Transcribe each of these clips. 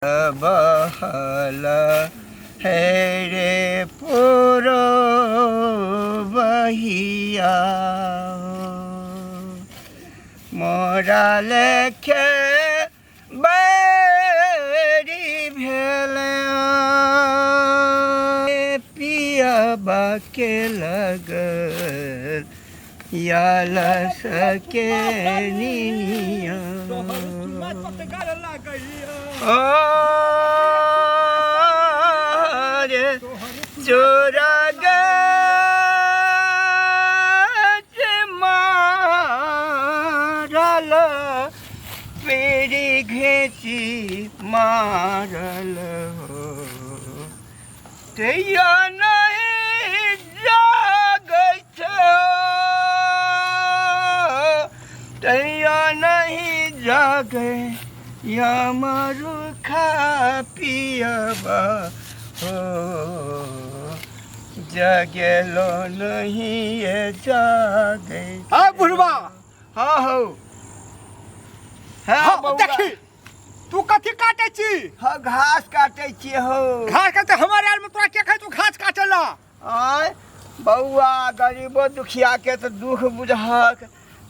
बहल हे रे पुरो बहिया मोरा लेखे बैरी भेल पियबा के लगल याल सके निनिया अरे चोरा गच मारल पीड़ी घेची मारल हो तैया नहीं जागै छै तैया नहीं जागै या मारू खा पियबा हो जगेलो नहीं ये जागै। हाँ बुढ़वा। हाँ हो हाँ। हाँ। बौआ। देखी, तू कथी काटे छी? हाँ, घास काटे छियै हो। घास काटे हमर यार में तोरा के खाय तू घास काटे ला? आय बौआ, गरीबो दुखिया के तऽ दुख बुझहक।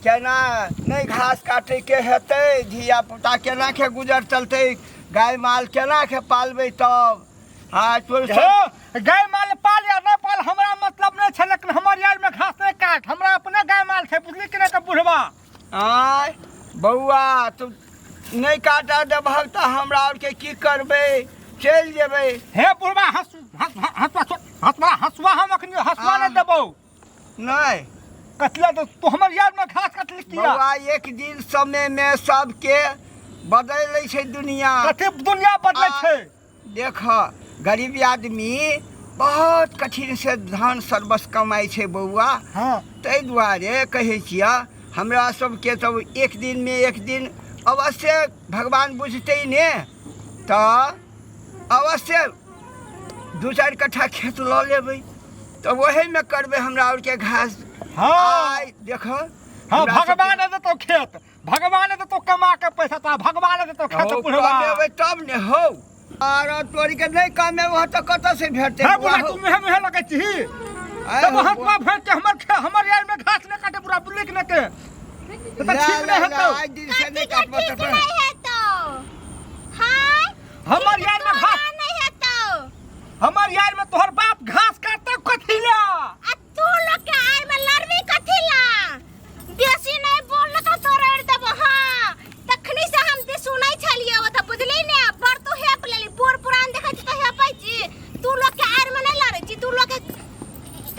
केना नहि घास काटैके हेतै? धिया पुता केना के गुजर चलतै? गाय माल केना के पालबै तब? हाँ, तोर हे, गाय माल पाल या नहि पाल हमरा मतलब नहि छै, लेकिन हमर यार में घास नहि काट। हमरा अपने गाय माल छै, बुझली कि नहि? के बुढ़वा। आय बौआ, तू नहि काटऽ देबहक तऽ हमरा आरके की करबै? चलि जेबै। हे बुढ़वा, हंस हंस हंसुआ छोड़, हंसुआ हंसुआ, हम अखनी हंसुआ नहि देबौ। नहि। कटला तो तू हमर यार में घास कटली किया? बौआ, एक दिन समय में सबके बदलि छै दुनिया। कथी दुनिया बदलै छै? देख, गरीब आदमी बहुत कठिन से धन सर्वस कमाइ छै बौआ। ताहि दुआरे कहै छियह, हमरा सबके तऽ एक दिनमे एक दिन अवश्य भगवान बुझतै ने, तऽ अवश्य दू चारि कट्ठा खेत लऽ लेबै, तऽ ओहीमे करबै हमरा आरके घास। आइ देख। हाँ। भगवान देतौ खेत, भगवान देतौ कमा के पैसा, तऽ भगवान देतौ खेत। हौ, बुढ़वा। कमेबै तब ने हौ। आर तोरी के नहि कमेबह तऽ कतऽ से भेटतै? हे बौआ बुढ़ा, हौ? तू मुहे मुहे लगै छी। आइ तब हौ, हथवा फेंक के हमर यार में घास नहि काटे बुढ़ा, बुझली कि नहि? के तऽ ला, ठीक ला, नहि ला, हेतौ। आइ दिन से नहि कथी के काटबह ठीक तऽ नहीं हेतौ? हाय। हमर यार में घास तोरा नहीं हेतौ। हमर यार में तोहर बाप घास काटतौ कथी ला? आ तू लोग के आय में लड़बी कथी ला? बेसी नहीं बोल तो तोड़ देबो। हां, तखनी से हम दे सुनै छलियै ओ त, बुझली ने? बड़ तू हेप लेली। बूढ़ पुरान देखै छी त हेपै छी। तू लोग के आड़ में नहीं लड़ै छी। तू लोग के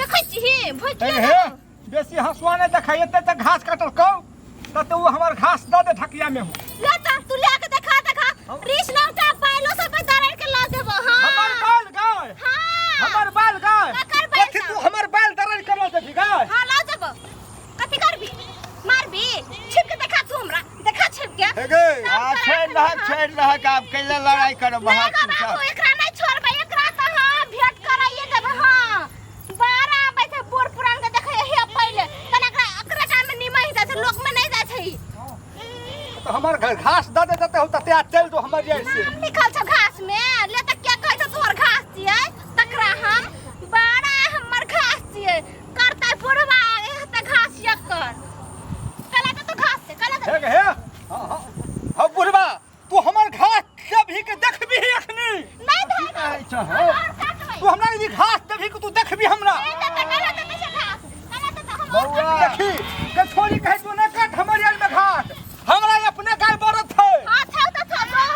देखै छी भुकिए। हे, बेसी हंसुआ नहि देखै। एते तऽ घास काटल कौ तऽ तू हमर घास दऽ दे ढकिया में हो। ले त तू ले के देखा, देखा। रिस ना उठा, पाइलो सब पे दरड़ के ला देबो। हां। हमर बाल गाय। हां। हमर बाल गाय। ककर बाल? कथी तू हमर बाल दरड़ के लऽ देबही गाय? हां, ला देबो। कथी करबी? मारबी? छिप के देखा तू हमरा, देखा छिप के। हे गे। आ छोड़ि दहक, छोड़ि दहक, आब कैले लड़ाइ करब नहीं अहाँ गो तू बाबू सब? एकरा नहीं छोड़बै, एकरा तऽ हाँ भेंट कराइए देबै। हाँ, बारह आबै छै बूढ़ पुरान के देखै हे पहिले तने एकरा एकरा टाइम में निमहि जाइ छै, लोक में नहीं जाइ छै ई। तऽ हमर घास दऽ दे तते हो तते आ चल दो हमर जाय से। नाम लिखल छौ घास में? ले तऽ क्या कहै छौ तोहर घास छियै? तकरा हम बड़ा हमर घास छियै करतै बुढ़वा तऽ घास यकर कला तऽ तू घास छै कला हे गे, हे हाँ हाँ हाँ बुढ़वा, तू हमर घास देबही के देखबही अखनी? नहीं की धर। कहै छह हौ? और काटबै। तू हमरा ई घास देबही के तू देखबी हमरा? नहीं देतै, कला देतै से घास कला देतै हम और। बौआ। देखी के छोरी कहै तू नहि काट हमर यार में घास, हमरा अपने गाय बरत है। हाँ, छौ तऽ छौ, छौ।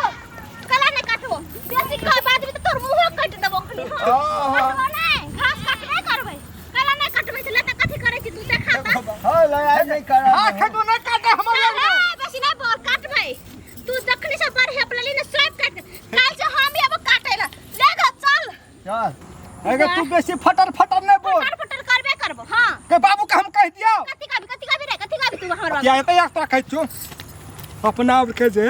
कला नहि काटबो बेसी कह बाद में तऽ तोर मुँहो काटि देबो अखनी। हाँ। हाँ, हाँ। काटबो नहि, घास काटबे करबै। कला नहि काटबै से ले तऽ कथी करै छी तू? देखा तऽ। हौ, लड़ाइ नहि करब। घास है तू नहि काटे हमर यार में। हे, बेसी नहि बोल, काटबै। तू जखनी से बड़ हेप लेली ने, सब काट। काल्हि से हम एबो काटै ला। ले गो, चल। चल। अगर तू बेसी फटर फटर नहीं बोल। फटर फटर करबे करबो। हाँ। के बाबू के हम कह दिया। कथी कहबी? कथी कहबी रे? कथी कहबी तू हमर बाबू? किया एते यात्रा कहै छियौ? अपना आरके जे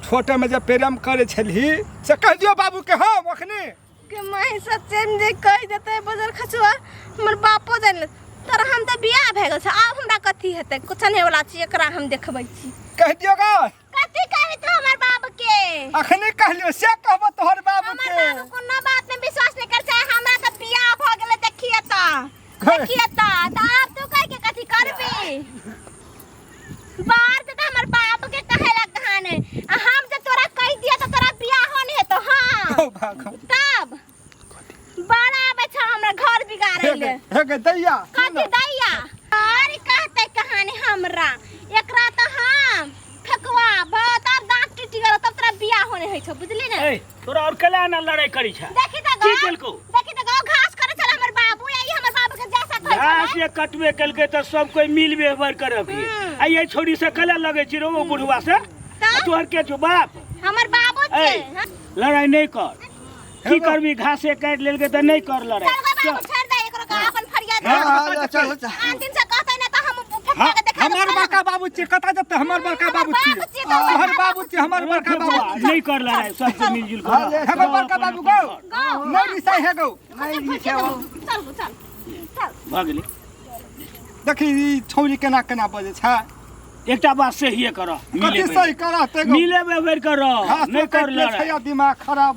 छोटे में जे प्रेम करे छलही से कह दियौ बाबू के हम अखनी। के माय, सच्चे में जे कहि देतै बजर खचुआ, हमर बापो जानि लेत। तर हम तऽ बियाह भए गेल छै, आब हमरा कथी हेतै? कुछ नहि वाला छी। एकरा हम देखबै छी। कह दियौ गा। कथी कहबी तू हमर बाबू? के। अखने कहलियो से कहबो तोहर बाबू हमर के। बाबू कोनो बात में विश्वास नहीं कर चाहे हमरा तऽ बियाह भऽ गेलै देखिए तऽ। देखिए तऽ तऽ आब तू कह के कथी करबी? बार तऽ हमर बाप के कहे ला कहाने आ हम जे तोरा कह दिया तऽ तोरा बियाहो नहीं हेतो। हां गौ भागो। तब बड़ा आबै छ हमरा घर बिगाड़ै ले। हे गे दैया। कथी दैया? अरे कहते कहानी हमरा एकरा तऽ हम फेकवा तब दांत टूटी गेल तब तोरा बियाह होने होइ छौ बुझली ने। ए तोरा और कला ना लड़ाई करी छ? देखी तऽ की गौ केलको? देखी तऽ गौ घास करे छल हमर बाबू या ई हमर बाबू के जैसा कहै घास छलै। ये कटबे केलकै तऽ सब कोई मिल व्यवहार करब आ ये छोरी से कला लगे छी रो बुढ़वा से? तऽ? तोहर के छौ बाप? हमर बाबू ए, छै। हाँ? लड़ाई नहीं कर। की करबी घासे काटि लेलकै तऽ नहीं कर लड़ाई। चल गो बाबू छोड़ दे एकरो का अपन फरियाद। हाँ, हाँ, चल चल। आन दिन से कहते ना तऽ हम फटका के देखा हमर बड़का बाबू छी कतऽ जेतै? हमर बड़का बाबू छी तोहर बाबू छी हमर बड़का बाबू छी। नहीं कर लड़ाई सब मिलजुल हाँ, कर। ले, हमर बड़का बाबू गौ गौ। नहीं रिसाई है गौ। नहीं रिसाई। चल गो, चल चल। भऽ गेलै। देखी ई छौरी केना केना बजै छै। एकटा बात सहिए कर। कथी सही करह ते गौ? मिले व्यवहार कर घास नहीं कर काटि लै छै लड़ाई। आ दिमाग खराब।